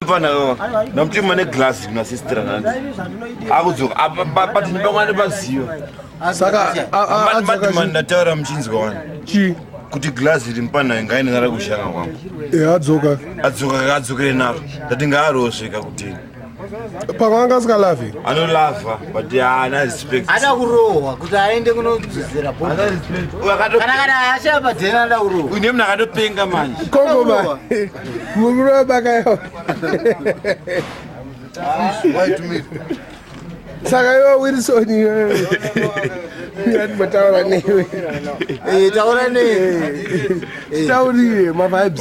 Mfana namutima neglass kuna sister nandi. Akudzoka but ndipamwe nepaziva. Saka adzoka ndataura muchinzwa wani. Chi kuti glass iri mupana ngaine nara kushanga kwangu. Eh adzoka. Adzoka adzokere naro. Ndati ngaarosveka kutini. Pamwe anga asingalavi. Anolova but haana respect. Ada kurohwa kuti aende kunodzera bho. Kana kana ashaya padhena ada kurohwa. Une munhu akatopenga manje. Kongo ma. Murura bakayo. Saka iwe Wilson iwe. Yandimbotaura newe. Eh taura newe. Taurire ma vibes.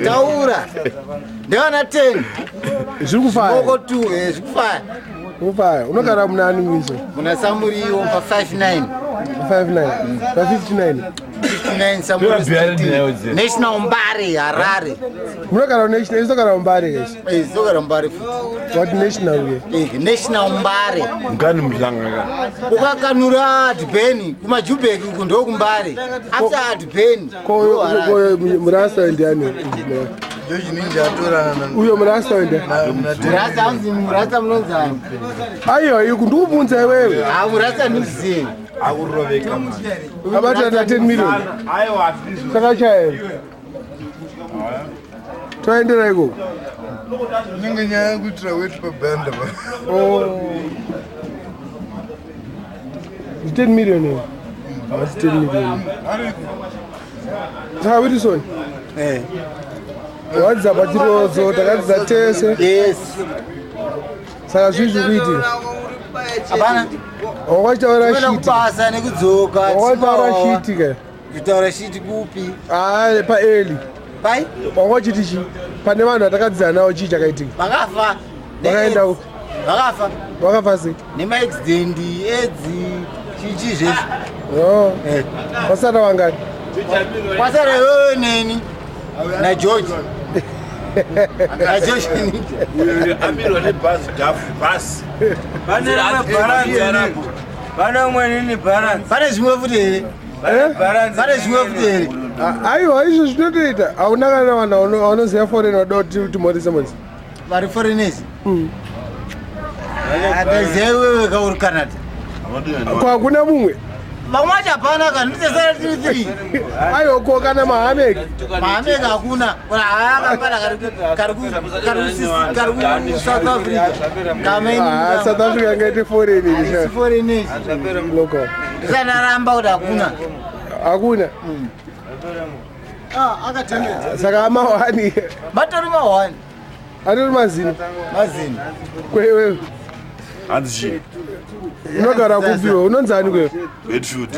Taura. Ndevana 10. Zviri kufaya. Moko 2 eh zviri kufaya. Kufaya. Unogara muna ani Wilson? Muna Samuriwo pa 59. 59. Pa 59. 59 Samuriwo Street. National Mbare Harare. Munogara national, isogara Mbare guys. Eh isogara Mbare futi. What national ke? Eh National Mbare. Mukani mhlanga ka. Ukakanura Adbeni kumaJubek uku ndokumbare. After Adbeni. Ko ko murasa ndiani? Uyo murasa ndiani? Murasa anzi murasa munonzani? Aiwa iku ndikubvunza iwewe. Ah murasa ndikuziva. Akuroveka manje. Abata na 10 million. Aiwa Saka chaye. Toendera ikoko. Inenge nyaya yekuitira weti pabhanda pa. Oh. 10 million here. That's 10 million. Saka Wilson. Eh. Wadzidza pachirodzo takadzidza tese. Yes. Saka zvii zviri kuitika? Hapana. Wakachitaura shiti. Kubasa nekudzoka. Wakataura shiti ka. Kutaura shiti kupi? Ah, pa early. Pai? Wakachiti chi? Pane vanhu vatakadzidza navo chii chakaitika? Vakafa. Vakaenda kupi? Vakafa. Vakafa sei? Nema accident, AIDS, chichi zvese. Oh. Eh. Wasara vangani? Kwasara wewe neni na George. Na George Uyo amirwa nebhazi dhafu basi. Pane balance. Pane umwe nini balance. Pane zvimwe futi here? Pane zvimwe futi here? Aiwa izvo zvinotoita. Hauna kana vanhu vanoziva foreign vada kuti timhorise mhorise. Vari foreigners? Ndaziva iwewe ka uri Canada. Ko hakuna mumwe? Vamwe vacho hapana ka nditesara tiri three. Aiwa ko kana mahameki? Mahameki hakuna. Hakapana kari ku South Africa. Ah, South Africa ngaite foreign. Haisi foreign. Local. Ndisanaramba kuti hakuna. Hakuna. Ah, akatembedza. Saka amawani. Matori mawani. Atori mazino. Mazino. Kwewe. Hanzi chii? Unogara kupiwe, unonzani kwewe? Bedfield.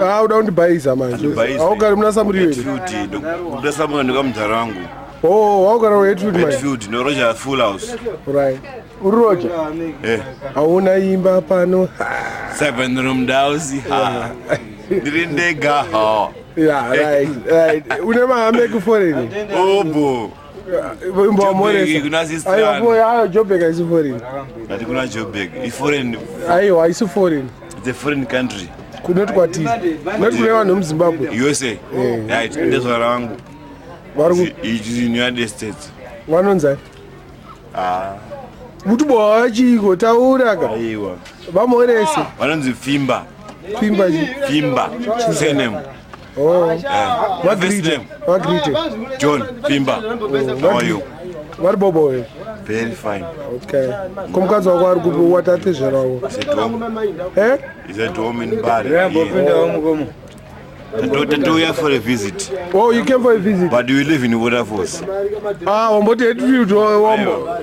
Ah, uda kundibhaisa manje. Haugari muna Samuriwo here? Bedfield, ndokuda Samuriwo ndokamudhara wangu. Oh, waugara kuHatfield manje. Bedfield, noRoger Full House. Right. Uri Roger? Eh. Hauna imba pano. Seven room house. Ha. Ndiri ndega. Ha. Yeah, right, right. Une mahame kuforeign? Obo. Imbomoresa. Kuna sister. Aiwa, aiwa, Joburg haisi foreign. Ndati kuna Joburg. I foreign. Aiwa, haisi foreign. It's a foreign country. Kunoti kwatiri. Kunoti kune vanhu vemuZimbabwe. USA. Right, ndezvara vangu. Vari ku It in United States. Vanonzani? Ah. Mutubo wachiko taura ka. Aiwa. Vamorese. Vanonzi Fimba. Fimba chi? Fimba. Surname. Oh. Yeah. First name. Vagrite. John Fimba. How are you? Vari bobo here. Very fine. Okay. Ko mukadzi wako ari kupi watatezvera wako? Is at home. Eh? Is at home in Bari. Yeah, mukoma. Tatouya for a visit. Oh, you came for a visit. But you live in Waterfalls. Ah, wamboti Hatfield wambo.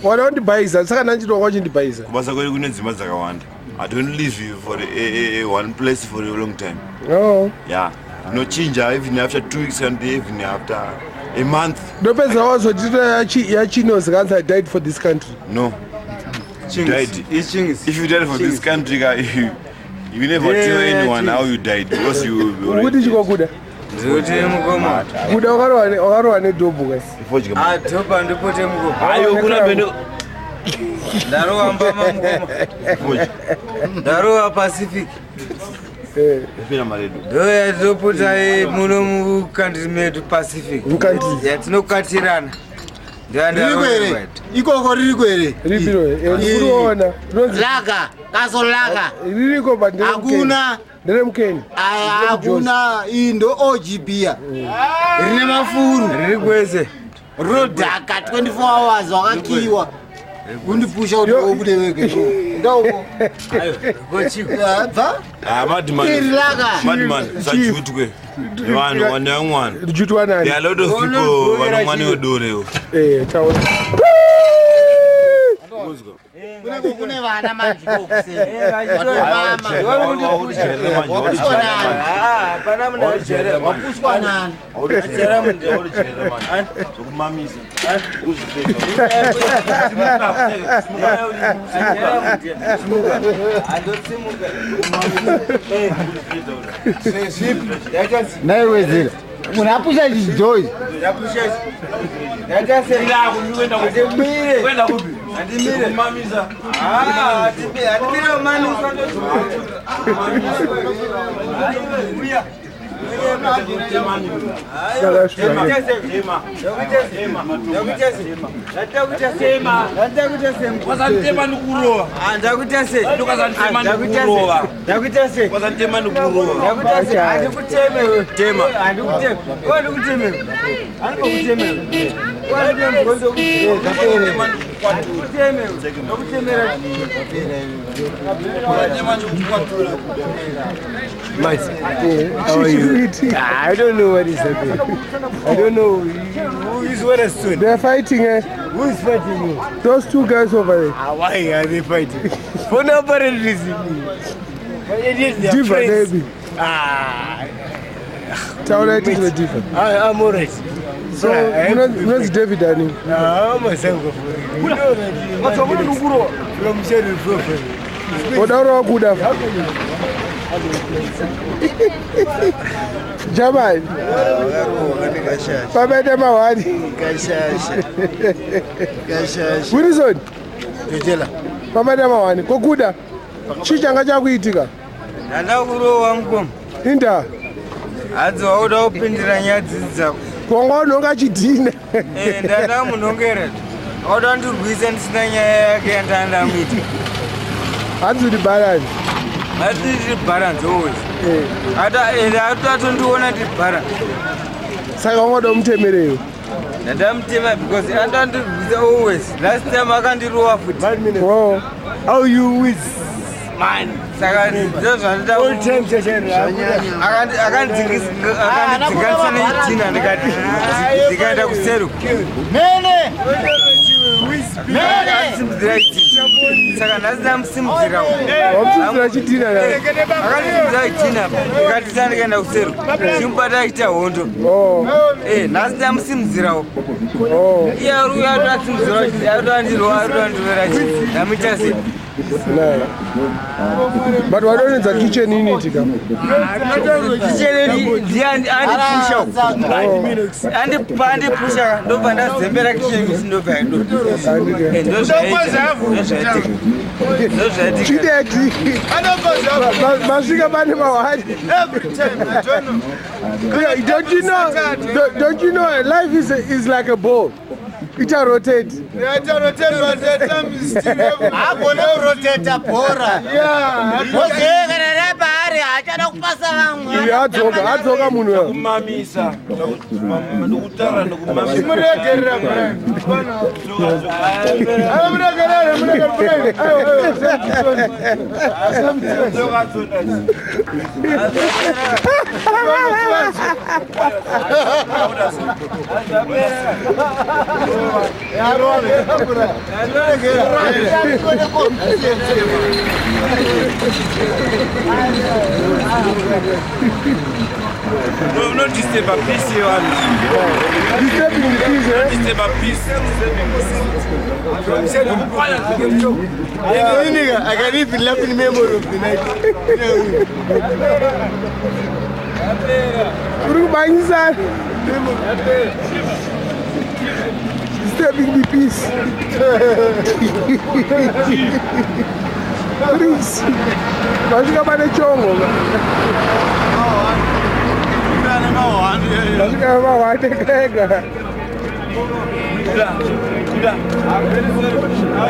Wada kundibhaisa, saka nanchiti wanga uchindibhaisa. Kubasa kwedu kune dzimba dzakawanda. I don't leave you for a one place for a long time. Oh. Yeah. Ndinochinja even after 2 weeks and even after a month. Ndopedza wazotita yachinos kanzi I died for this country. No. You died. If you died for this country, you never tell anyone how you died because you Ukuti chikokuda. Ndikuti mukoma. Kuda wakarohwa nedhobhu kai. Ah, dhobhu handipote mukoma. Ayo kuna bendo. Ndarowa mbama mukoma. Ndarowa Pacific. Ndo yatopota muno mukandiri medu Pacific. Yatinokatirana. Ririko here? Ikoko ririko here? Ripiro, ndikuona. Rinonzi Laga, Castle Lager. Ririko but nderemukeni. Hakuna. Nderemukeni. Aya, hakuna. Iyi ndo OG beer. Rine mafuru. Riri kwese. Rinodhaka 24 hours wakakiwa. Kundipusha kuti ubude wega. Ndauko. Bva? Ah, madman. Iri laga. Madman, usajutwe. Vanhu vane vamwana. Jutwa nani? There are a lot of people vanomwa neodoro. Eh, taura. Kune vana manje kokuseni. Vatomama. Wapushwa nani? Hapana munhu ajere. Wapushwa nani? Zvokumamisa. Naiwedzera. Munhu apusha chidhoi. Wasanditema ndikurova. Ndokazanditema ndikurova. Wasanditema ndikurova. Tema. How are you? I don't know what is happening. I don't know who is what is soon. They're fighting, eh? Who is fighting you? Those two guys over there. Ah, why are they fighting? For no apparent reason. But it is their Diva, friends. baby. Ah, Taura iti diva. I'm alright. So, unonzi David ani? I'm a sango for you. You know that you from Shadow Prophet. Wadaura wakuda. Jamani. Pabaita mahwani. Kashasha. Wilson, Totela. pabaita mahwani. Kokuda. Chii changa chakuitika? Ndanda kurowa mukoma. Inda. Hadzi wauda kupindira nyaya dzidzi dzako. Wanga unonga chidhina. Eh, ndanda munhongera. Wauda ndirwisa ndisina nyaya yake yandandamuita. Hanzi uri balance. Hadzi ndiri balance always. Eh. Ata ende atondiona ndiri balance. Saka wanga uda kumutemereyo. Ndandamutema because atandirwisa always. Last time akandirowa futi. Oh. How you with man? Saka ndozvandida. All time akandidzikanisa nechitina ndikati ndikaenda kuseri. Mene. Akandisimudzira chitina. Saka nhasi ndamusimudzirawo. Wamusimudzira chitina naye. Akandisimudzira chitina ndikati sa ndikaenda kuseri. Chimubata achiita hondo. Oh. Eh, nhasi ndamusimudzirawo. Oh. Iye ari uyo atoasimudzirawo chitina atoandirowa atoandirovera chitina. Ndamuita sei? Naye. But wadonedza kitchen unit ka. Kitchen ndiye andipusha. Andipusha ndobva ndazembera kitchen unit ndobva Andike. Ndozvaitika. Chideti. Masvika pane mahwani. Yeah, don't you know? Don't you know? Life is like a ball. It rotate. Agone kuroteta bhora. Oziye kana rapaari haachada kupasa vamwe. Uyu adzoka, adzoka munhu uyo. Kumamisa. Ndokutaura ndokumamisa. Muregerera Brian. Aiwa muregerera, muregerera Brian. Aiwa, aiwa. Unodisturba peace yevanhu. Disturbing the peace, eh? Disturba peace. I can even laugh in memory of the night. Uri kumanyisana. Disturbing the peace. Please. Masvika pane chongo. Masvika mahwani ega. Kuda, Kuda. I'm very sorry.